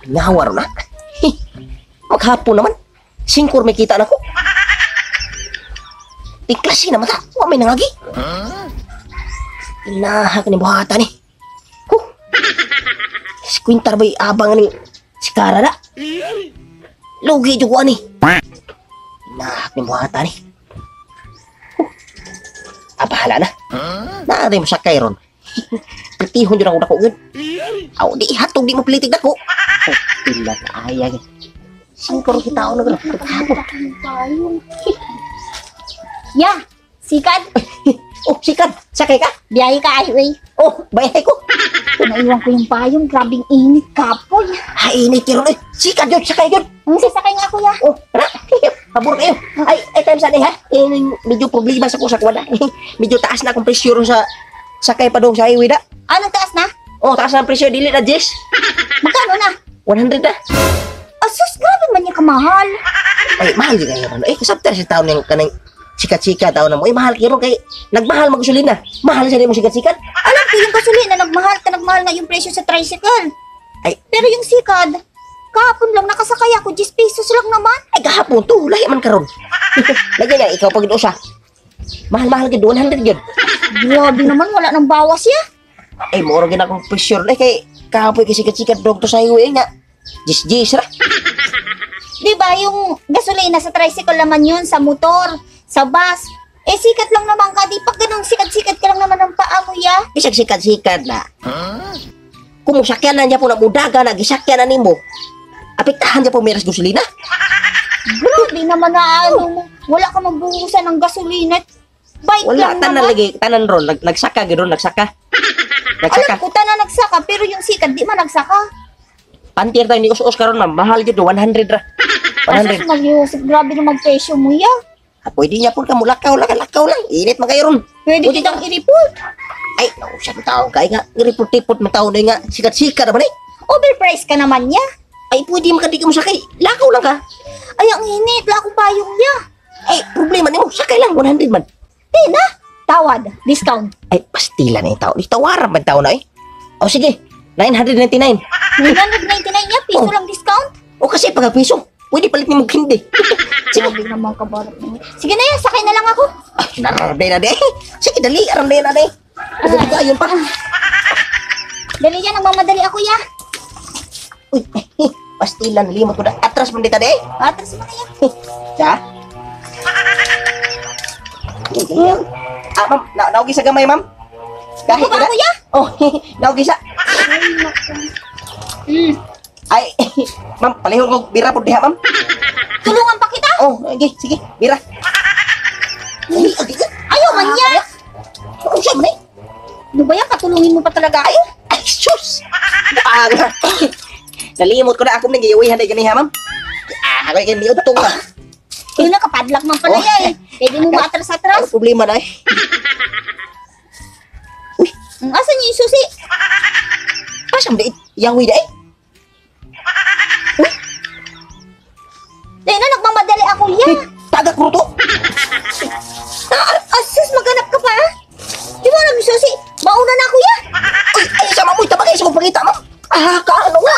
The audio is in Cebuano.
Ngawar na. Maghapon naman. Singkor may kita na ko. Iklasi na mata. Wa may nangagi. Inaha ka ni buhata ni. Huh. Si Quintar ba'y abang ni si Kara na? Lugi jud ko ani. Inaha ni buhata ni. Huh. Ah, bahala na. Naa mo sakay ron. Plitihon jud ako dako gyud. Aw, di hatog di mo plitig dako. Oh, pila ka aya gyud. Singkor kita na gud. Hapon. Ya, sikat. Oh, sikat. Sakay ka? Biyahe ka ay, uy. Oh, bayay ko. Naiwan ko yung payong. Grabing init kapoy. Ay, init karon eh. Sikat yun, sakay yun. Ang sasakay nga kuya. Oh, tara. Pabor kayo. Ay, ay, time sa ha. Eh, medyo problema sa kusa kwada. Medyo taas na akong presyo ron sa sakay pa dong sa highway da. Anong taas na? Oh, taas na ang presyo. Dili na, Jess. Magkano na? 100 na. Asus, grabe man niya kamahal. Ay, mahal din kayo ron. Eh, kasabtar sa taon ng kanang sikat-sikat taon na mo. Eh, mahal kayo ron. Kay, nagmahal magasolina. Mahal sa mo sikat-sikat. Alam ko yung gasolina, nagmahal ka, nagmahal nga yung presyo sa tricycle. Ay. Pero yung sikad, kahapon lang nakasakay ako, 10 pesos lang naman. Ay, kahapon to. Lahi man karon. Lagi na, ikaw pag usa. Mahal-mahal gid 100 gyud. Grabe naman, wala nang bawas ya. Ay, moro gid akong pressure eh kay kapoy kay sikat-sikat dog to sa highway nga. Jis-jis ra. Di ba yung gasolina sa tricycle naman yun, sa motor, sa bus. Eh, sikat lang naman ka. Di pag ganun, sikat-sikat ka lang naman ng paa mo, ya. Bisag sikat-sikat na. Kung sakyan na niya po na mudaga na gisakyan na nimo. Apektahan niya po meras gasolina. Grabe naman na ano mo. Wala ka magbuhusan ng gasolina. Bike Wala lang tanan naman. lagi tanan ron nagsaka gid ron nagsaka. Alam Nagsaka. ko, tanan nagsaka, pero yung sikat, di man nagsaka. Pantier tayo ni us-us karon ma'am, mahal gid 100 ra. 100. 100. Asus, Maryosep, grabe naman presyo mo, ya. Ah, pwede niya po ka mulakaw lang, lakaw lang. Init man kayo ron. Pwede Pwede kitang i-report. Ay, nausap tao kay nga report-report man tao na nga sikat-sikat naman eh. Overpriced ka naman, ya. Ay, pwede man ka di ka mo sakay. Lakaw lang ka. Ay, ang init. Wala akong payong, ya. Ay, problema nimo, sakay lang 100 man. Di na. Tawad. Discount. Ay, pastila na yung tao. Di tawaran man tao na eh. O sige, 999. 999 ya. Piso Oh. lang discount. O kasi pagka piso, pwede palit nimo hindi. Sige. Grabe naman kabarat mo. Sige na yan, sakay na lang ako. Ay, nararde na di. Sige, dali, aramde na di. Pagod ka, ayun pa. Dali yan, nagmamadali ako ya. Uy, eh, pastila, nalimot ko na. Atras man dita di. Atras mo na yan. Sa? Ah, ma'am, naugi sa gamay, ma'am. Gahi Ako ka ba na? ako ya? Oh, naugi sa. Ay, naku. Ay, ma'am, palihog ko bira po diha, ma'am. Tulungan pa kita. Oh, okay, sige, bira. Uy, agi ka. Ayaw man ya. Ano siya man eh? Ano ba yan? Katulungin mo pa talaga ako? Ay, sus! Ah, nalimot ko na ako nang giyuwihan na ganiha, ma'am. Ah, ako yung niutong ka. Yun na, kapadlak man pala Oh. ya eh. Pwede mo maatras-atras. Ano problema na eh? Asan yung susi? Asa mo di? Yawi na eh. Dahil na, nagmamadali ako ya. Tagak mo to. Asus, maghanap ka pa ah. Di mo alam yung susi. Mauna na ako ya. Uy, ay, sama mo, tabagay sa kong pangita, ma'am. Ah, kaano nga?